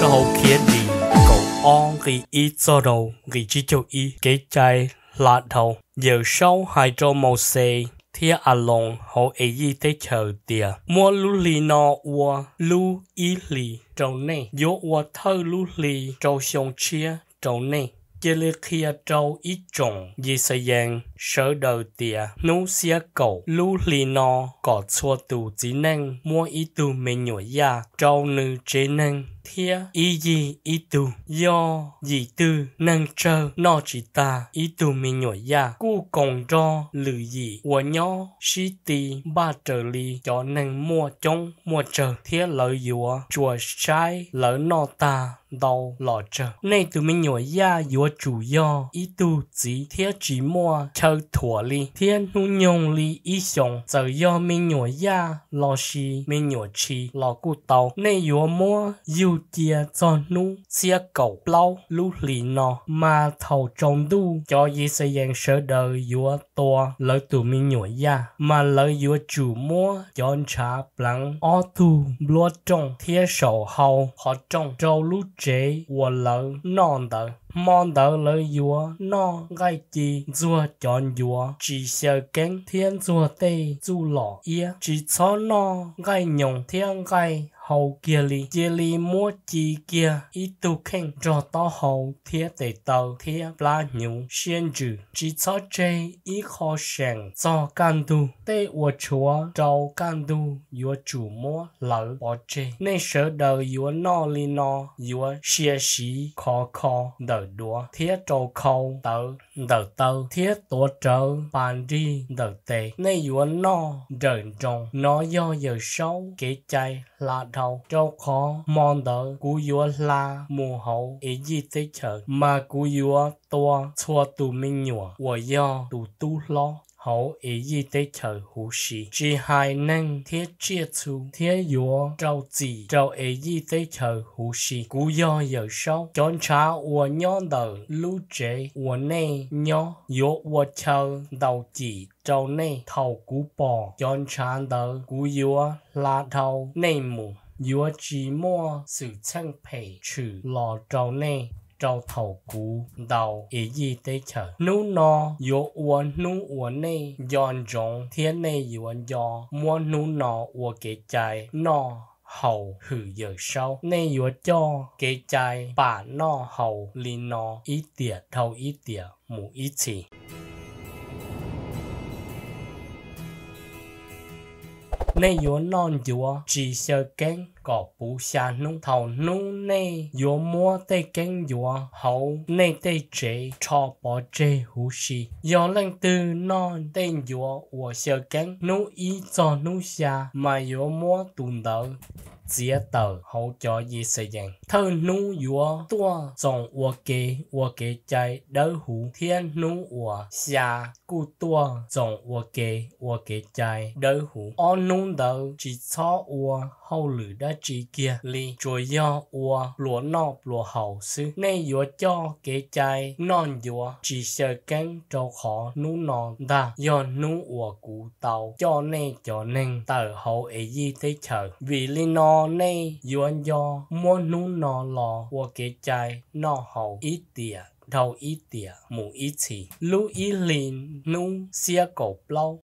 Hauv Khiav Dim kaum ob nqi ib txog rau nqi tsib caug ib, kev cai hla dhau. Yawmsaub hais rau Mauxes thiab Aloos hauv Ezip teb chaws tias, Muab lub hli no ua lub ib hlis rau nej, yuav ua thawj lub hli rau xyoo tshiab rau nej. Cia li qhia rau ib tsoom Yixalayees sawv daws tias, Hnub xiab kaum lub hli no kom txhua tus txiv neej muab ib tug me nyuam yaj rau nws tsev neeg, thiab ib yig ib tug. Yog yim twg neeg tsawg noj tsis tag ib tug me nyuam yaj, kuj koom nrog lwm yim uas nyob sib ti npaj raws li cov neeg muaj coob muaj tsawg, thiab lawv yuav tsuas saib lawv noj tag ntau los tsawg. Nej tus me nyuam yaj yuav tsum yog ib tug txiv thiab tsis muaj chaw thuam li, thiab hnub nyoog li ib xyoos. Txawm yog me nyuam yaj lossis me nyuam tshis los kuj tau, nej yuav muab yug cia txog hnub xiab kaum plaub lub hlis no. Mas thaum tsaus ntuj cov Yixalayees sawv daws yuav tua lawv tus me nyuam yaj, mas lawv yuav tsum muab cov ntshav pleev ob tug npluab rooj thiab saum hau qhov rooj rau lub tsev uas lawv noj ntawd. Hmo ntawd lawv yuav noj nqaij ci ntxuag cov ncuav tsis xyaw keeb thiab ntxuag tej txuj lom iab. Tsis txhob noj nqaij nyoos thiab nqaij hau kiag li. Cia li muab ci kiag ib tug kheej nrog taub hau thiab tes taw thiab plab hnyuv siab ntsws. Tsis txhob tseg ib qho seem txog kaj ntug. Tej uas tshuav rau kaj ntug yuav tsum muab hlawv pov tseg. Nej sawv daws yuav noj li no: yuav sia siv khov kho ntawm duav thiab rau khau tawv ntawm taw thiab tuav rawv pas nrig ntawm tes. Nej yuav noj nrawm nroos. Nov yog Yawmsaub kev cai hla dhau, rau qhov hmo ntawd kuv yuav hla mus hauv Ezip teb chaws, mas kuv yuav tua txhua tus me nyuam uas yog tus tub hlob hauv Ezip teb chaws huv si, tsis hais neeg thiab tsiaj txhu, thiab yuav rau txim rau Ezip teb chaws huv si. Kuv yog Yawmsaub. Cov ntshav uas nyob ntawm lub tsev uas nej nyob yuav ua chaw ntaus cim rau nej. Thaum kuv pom cov ntshav ntawd, kuv yuav hla dhau nej mus. Yuav tsis muaj xwm txheej phem tshwm los rau nej rau thaum kuv ntaus Ezip teb chaws. Hnub no yuav ua hnub uas nej nco ntsoov, thiab nej yuav nco muab hnub no ua kev cai noj haus hwm Yawmsaub. Nej yuav coj kev cai pam noj haus li no ib tiam dhau ib tiam mus ib txhis. Nej yuav noj ncuav tsis xyaw keeb kom puv xya hnub. Thaum hnub nej yuav muab tej keeb ncuav hauv nej tej tsev rho pov tseg huv si. Yog leej twg noj tej ncuav uas xyaw keeb hnub ib txog hnub xya, mas yuav muab tus ntawd txiav tawm hauv cov Yixalayees. Thawj hnub yuav tuaj txoos ua ke ua kev cai dawb huv, thiab hnub uas xya kuj tuaj txoos ua ke ua kev cai dawb huv. Ob hnub ntawd tsis txhob ua hauj lwm dab tsi kiag li, tsuas yog ua pluas noj pluas haus xwb. Nej yuav coj kev cai noj ncuav tsis xyaw keeb, rau qhov hnub no ntag yog hnub uas kuv tau coj nej cov neeg tawm hauv Ezip teb chaws. Vim li no nej yuav nco muab hnub no los ua kev cai noj haus ib tiam dhau ib tiam mus ib txhis. Lub ib hlis hnub xiab kaum plaub,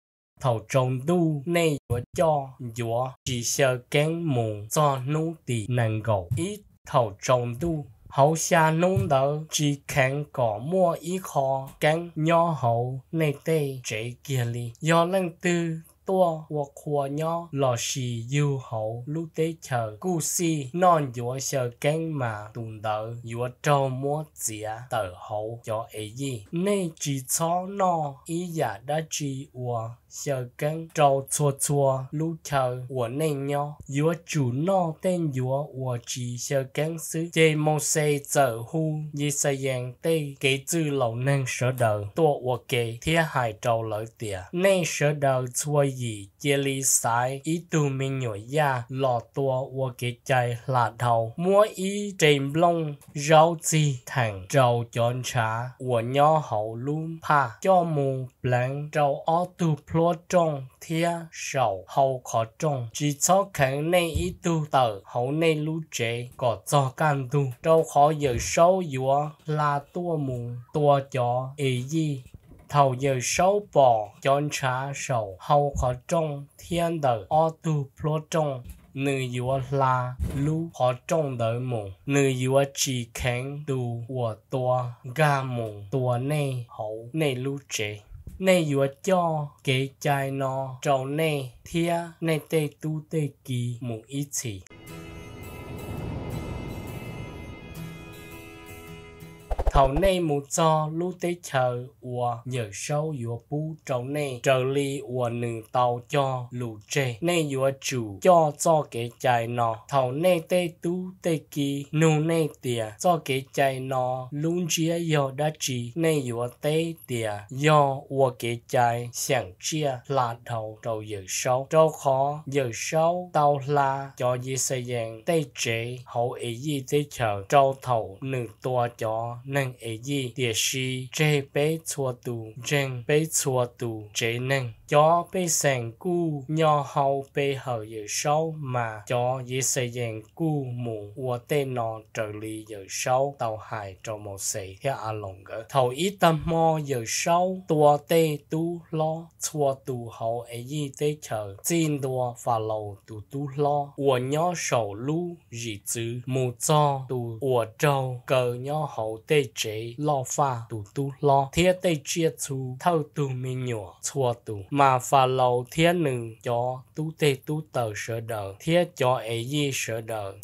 thaum tsaus ntuj nej yuav coj ncuav tsis xyaw keeb mus txog hnub tim nees nkaum ib. Thaum tsaus ntuj hauv xya hnub ntawd, tsis kheev kom muaj ib qho keeb nyob hauv nej tej tsev kiag li. Yog leej twg tuaj ua qhua nyob lossis yug hauv lub teb chaws kuj xij noj ncuav xyaw keeb, mas tus ntawd yuav raug muab txiav tawm hauv cov Ezip. Nej tsis txhob noj ib yam dab tsi uas xyaw keeb rau txhua txhua lub chaw uas nej nyob. Yuav tsum noj tej ncuav uas tsis xyaw keeb xwb. Ces Mauxes txawm hu Yixalayees tej kev txwj laus neeg sawv daws tuaj ua ke, thiab hais rau lawv tias, Nej sawv daws txhua yim cia li xaiv ib tug me nyuam yaj los tua ua kev cai hla dhau. Muab ib re nplooj zaub txig theem rau cov ntshav uas nyob hauv lub phaj, coj mus pleev rau ob tug nruab rooj thiab saum hau qhov rooj. Tsis txhob kheev nej ib tug tawm hauv nej lub tsev kom txog kaj ntug, rau qhov Yawmsaub yuav hla tuaj mus tua cov Eyij. Thaum Yawmsaub pom cov ntshav saum hau qhov rooj thiab ntawm ob tug plhuav rooj, nws yuav hla lub qhov rooj ntawd mus. Nws yuav tsis kheev tus uas tua nkag mus tua nej hauv nej lub tsev. Nej yuav coj kev cai no rau nej thiab nej tej tub tej ki mus ib txhis. Thaum nej mus txog lub teb chaws uas Yawmsaub yuav pub rau nej raws li uas nws tau cog lus tseg, nej yuav tsum coj txoj kev cai no. Thaum nej tej tub tej ki nug nej tias, Txoj kev cai no lub ntsiab yog dab tsi? Nej yuav teb tias, Yog ua kev cai xyeem tsiaj hla dhau rau Yawmsaub, rau qhov Yawmsaub tau hla cov Yixalayees tej tsev hauv Eyij teb chaws rau thaum nws tua cov neeg Eyij. Tiam sis tseg peb txhua tus ntseeg peb txhua tus tsev neeg. Cov pej xeem kuj nyo hau pe hawm Yawmsaub, mas cov Yixalayees kuj mus ua tej no raws li Yawmsaub tau hais rau Mauxes thiab Aloos nkawd. Thaum ib tag hmo Yawmsaub tua tej tub hlob txhua tus hauv Eyij teb chaws, txij ntua Falaus tus tub hlob uas nyob saum lub zim txwv mus txog tus uas raug kaw nyob hauv tej tsev loj faj tus tub hlob, thiab tej tsiaj txhu thawj tug me nyuam txhua tus. Mas Falaus thiab nws cov tub teg tub taws sawv daws thiab cov Eyij sawv daws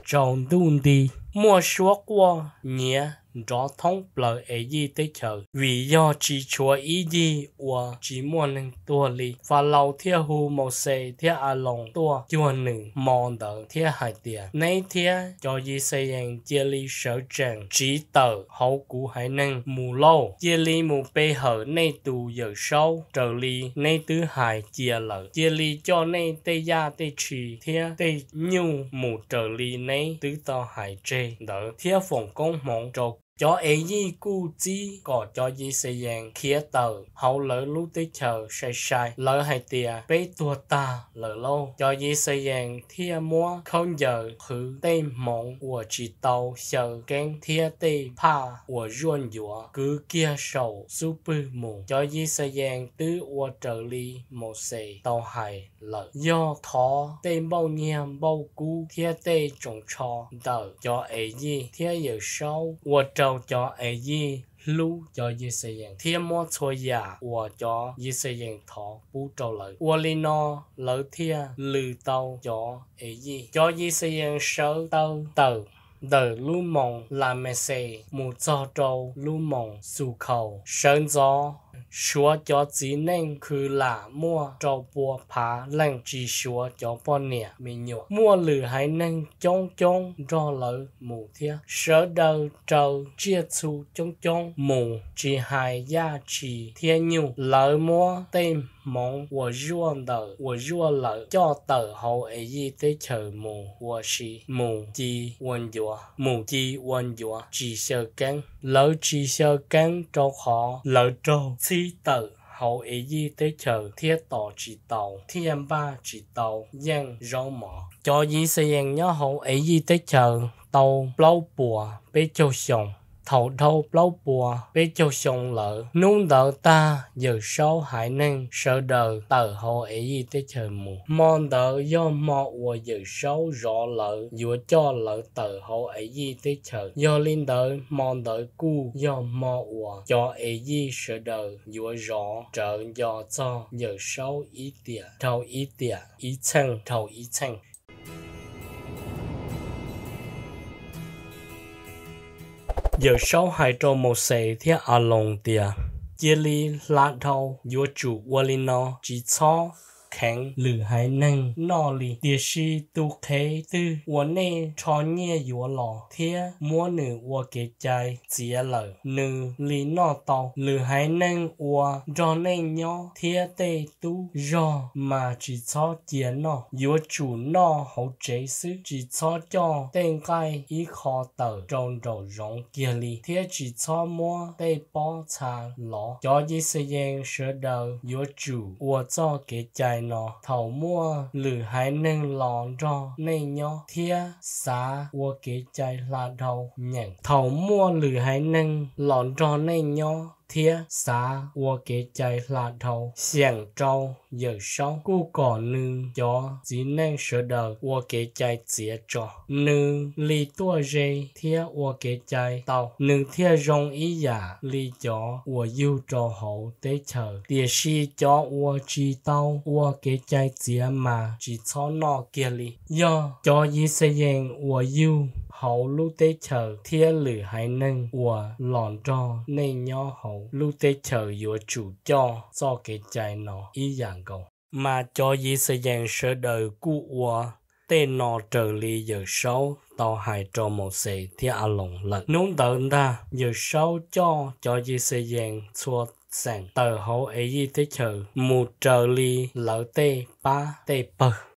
tsaus ntuj nti, muaj suab quaj nyiav nrov thoob plaws Eyij teb chaws, vim yog tsis tshuav ib yig uas tsis muaj neeg tuag li. Falaus thiaj hu Mauxes thiab Aloos tuaj cuag nws. Hmo ntawd thiab hais tias, Neb thiab cov Yixalayees cia li sawv tsees tsiv tawm hauv kuv haiv neeg mus lauj! Cia li mus pe hawm nej tus Yawmsaub raws li neb twb hais cia lawm. Cia li coj nej tej yaj tej tshis thiab tej nyuj mus raws li neb twb tau hais tseg ntawd, thiab foom koob hmoov rau kuv. Cov Eyij kuj txib kom cov Yixalayees khiav tawm hauv lawv lub teb chaws sai sai. Lawv hais tias, Peb tuag tag lawm lauj! Cov Yixalayees thiaj muab khaub ncaws qhwv tej hmoov uas tsis tau xyaw keeb thiab tej phaj uas zuaj ncuav kwv kiag saum xub pwg mus. Cov Yixalayees twb ua raws li Mauxes tau hais lawm, yog thov tej npauj nyiaj npauj kub thiab tej tsoos tsho ntawm cov Eyij. Thiab Yawmsaub ua rau cov Eyij hlub cov Yixalayees thiab muab txhua yam uas cov Yixalayees thov pub rau lawv. Ua li no lawv thiaj lws tau cov Eyij. Cov Yixalayees sawv daws tawm ntawm lub moos Lamaxes mus txog rau lub moos Xukhaus, sawv ntxov suav cov txiv neej khwv lam muaj rau pua phav leej, tsis suav cov poj niam me nyuam. Muaj lwm haiv neeg coob coob nrog lawv mus thiab, sawv daws raws tsiaj txhu coob coob mus, tsis hais yaj tshis thiab nyuj. Lawv muab tej hmoov uas zuaj ntawm uas zuaj lawm coj tawm hauv Eyij teb chaws mus ua si, mus ci ua ncuav, mus ci ua ncuav, tsis xyaw keeb. Lawv tsis xyaw keeb rau qhov lawv raug txhib tawm hauv Eyij teb chaws thiab tos tsis tau, thiaj npaj tsis tau yeej zaub mov. Cov Yixalayees nyob hauv Eyij teb chaws tau plaub puas peb caug xyoo. Thaum dhau plaub puas peb caug xyoo lawm, hnub ntawd tag Yawmsaub haiv neeg sawv daws tawm hauv Eyij teb chaws mus. Hmo ntawd yog hmo uas Yawmsaub zov lawv yuav coj lawv tawm hauv Eyij teb chaws. Yog li ntawd hmo ntawd kuj yog hmo uas cov Eyij sawv daws yuav zov rawv nco txog Yawmsaub ib tiam dhau ib tiam, ib txheej dhau ib txheej. Yawmsaub hais rau Mauxes thiab Aloos tias, Cia li hla dhau, yuav tsum ua li no, tsis txhob kheev lwm haiv neeg noj li. Tiam sis tus qhev twg uas nej rho nyiaj yuav los thiab muab nws ua kev cai txiav lawm, nws li noj tau. Lwm haiv neeg uas nrog nej nyob thiab tej tub zog mas tsis txhob cia noj, yuav tsum noj hauv tsev xwb. Tsis txhob coj tej nqaij ib qho tawm rau nraum zoov kiag li, thiab tsis txhob muab tej pob txha lov. Cov Yixayees sawv daws yuav tsum ua txoj kev cai no thaum muaj lwm haiv neeg los nrog nej nyob thiab xav ua Kev cai Hla Dhau nyeem. Thaum muaj lwm haiv neeg los nrog nej nyob thiab xav ua Kev cai Hla Dhau xyeem rau Yawmsaub, kuj kom nws cov txiv neej sawv daws ua kev cai txiav tso. Nws li tuaj ze thiab ua kev cai tau, nws thiaj zoo ib yam li cov uas yug rau hauv teb chaws. Tiam sis cov uas tsis tau ua kev cai txiav mas tsis txhob noj kiag li. Yog cov Yixayees uas yug hauv lub teb chaws thiab lwm haiv neeg uas los nrog nej nyob hauv lub teb chaws yuav tsum coj txoj kev cai no ib yam nkaus. Mas cov Yixayees sawv daws kuj ua tej no raws li Yawmsaub tau hais rau Mauxes thiab Aloos lawm. Hnub ntawd ntag Yawmsaub coj cov Yixayees txhua xeem tawm hauv Eyij teb chaws mus raws li lawv tej pab tej pawg.